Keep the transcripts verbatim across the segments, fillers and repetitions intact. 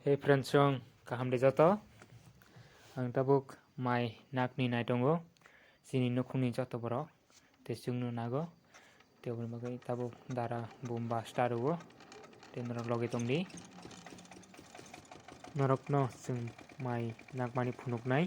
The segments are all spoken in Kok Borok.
Hey friends, chwng kaham de joto. Ang tabuk mai nakni nai tongo. Chini nukhungni joto borok tei chwngno nago. Tei oboni bagwi tabuk dara bumba start rwo. Tei norok logi tongdi. Norokno chwng mai nakmani phunuknai.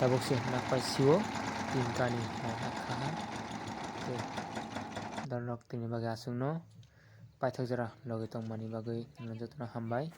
Tabuk se nakpai sio tin kani nai hakha ha. Tei dorok tini bagwi aswkno paithak jora logi tongmani bagwi jotono hambai.